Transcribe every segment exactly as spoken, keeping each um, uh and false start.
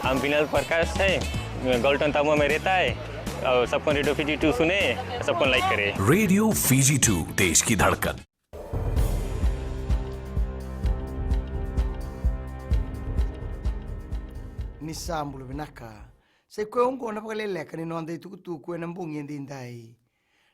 नाम विनल प्रकाश है, मैं गोल्टन तामुआ में रहता है। और सबको रेडियो फिजी टू सुने, सबको लाइक करे। रेडियो फिजी टू, देश की धड़कन। Ni sa bula vinaka. Sa i koya oqo na vakaleleka ni noda itukutuku ena bogi edaidai.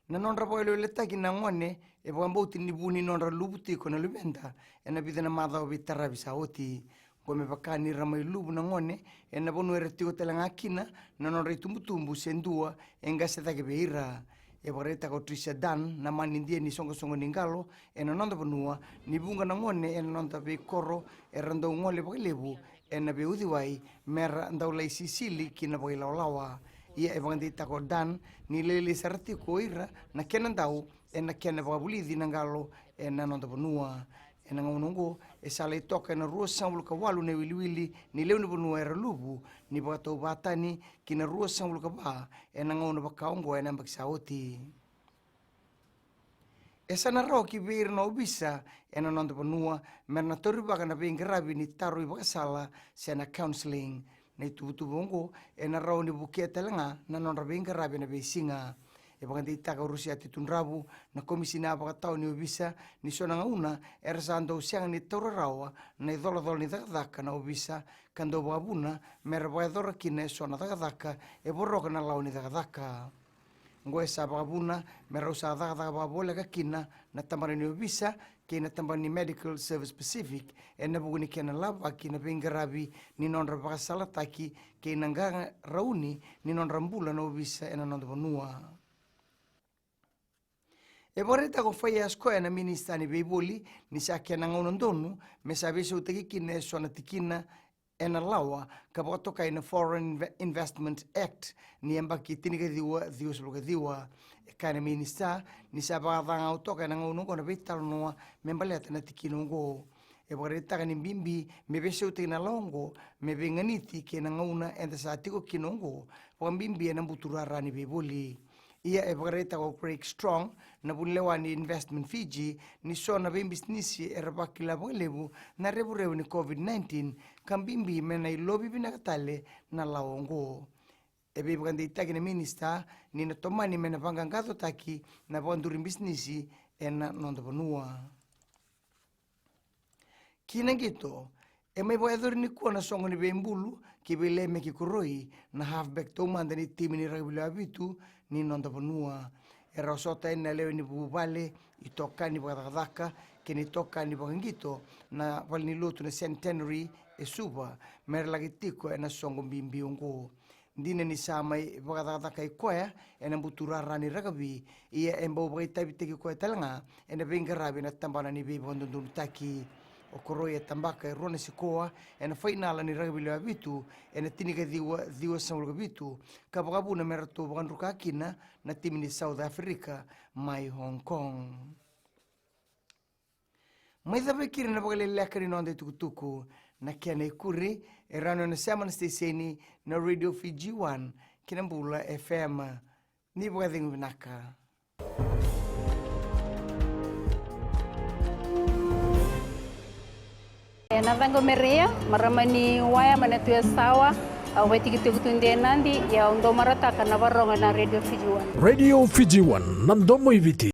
Na nodra vakaweleweletaki na gone e vakabauti ni vu ni nodra luvu tiko na luveda ena vica na macawa veitaravi sa oti. Oqo me vaka ni ra mai luvu na gone ena vanua era tiko tale ga kina na nodra itubutubu se dua e qase cake vei ira. E vakaraitaka o Tricia Dunn, na manidia ni soqosoqo ni qalo ena noda vanua, ni vuqa na gone ena noda veikoro era dau gole vakalevu ena veiuciwai mera dau lai sisili ki na vakailawalawa. Ia e vakadeitaka o Dunn ni lailai sara tiko o ira na kena dau ena kena vakavulici na qalo ena noda vanua. Ena gauna oqo e sa lai toka ena ruasagavulu ka walu na iwiliwili ni lewe ni vanua era luvu, ni vakatauvatani ki na ruasagavulu ka va ena gauna vaka oqo ena yabaki sa oti. E sa na rawa ki vei ira na ovisa ena noda vanua mera na taurivaka na veiqaravi ni taro ivakasala se na counselling. Na ituvatuva oqo ena rawa ni vukea tale ga na nodra veiqaravi ena veisiga. E vakadeitaka o Rusiate Tudravu, na komisina vakatawa ni ovisa, ni so na gauna era sa dau sega ni taura rawa na icolacola ni cakacaka na ovisa ka dau vakavuna mera vakayacora kina eso na cakacaka e voroka na lawa ni cakacaka. Oqo e sa vakavuna me rau sa cakacaka vakavoleka kina na tabana ni ovisa kei na tabana ni Medical Service Pacific ena vuku ni kena lavaki na veiqaravi ni nodra vakasalataki kei na qarauni ni nodra bula na ovisa ena noda vanua. E vakaraitaka o Faiyaz Koya, na minisita ni veivoli, ni sa kena gauna donu me sa veisautaki kina eso na tikina ena lawa ka vakatokai na Foreign Inve-, Investment Act ni yabaki tinikaciwa ciwasagavulu kaciwa. E kaya na minisita ni sa vakacaga toka ena gauna oqo na veitalanoa me baleta na tikina oqo. E vakaraitaka ni bibi me veisautaki na lawa oqo me veiganiti kei na gauna eda sa tiko kina oqo, vakabibi ena buturara ni veivoli. Ia e vakaraitaka o Craig Strong, na vunilewa ni Investment Fiji, ni so na veibisinisi era vakila vakalevu na revurevu ni COVID nineteen, ka bibi me na ilovi vinaka tale na lawa oqo. E veivakadeitaki na minisita ni na tomani me na vaqaqacotaki na vakaduri bisinisi ena noda vanua. Ki na qito, e mai vakayacori nikua na soqo ni veibulu ki vei Lemeki Koroi, na halfback taumada ni timi ni rakavi lewe vitu ni noda vanua. E rau sota yani na lewe ni vuvale, itokani vakacakacaka kei na itokani vakaqito na valenilotu na Centenary e Suva, mera laki tiko ena soqo bibi oqo. Dina ni sa mai vakacakacaka i koya ena buturara ni rakavi, ia e bau vakaitavitaki koya tale ga ena veiqaravi ena tabana ni veivakadodonutaki. O Koroi e tabaka e rua na sikoa ena fainala ni rakavi lewe vitu ena tinikaciwa ciwasagavulu ka vitu, ka vakavuna me ratou vakadruka kina na timi ni South Africa mai Hong Kong. Mai cava e kina na vakaleleka ni noda itukutuku. Na kena ikuri e rawa ni o na sema na siteseni na Radio Fiji One kei na Bula F M. Ni vakacegu vinaka. E na caqu o Meria, marama ni Waya mai na Tuyasawa. Au vaitikitiki tu e Nadi, ia au dau marautaka na varogo na Radio Fiji One. Radio Fiji One, na domo i Viti.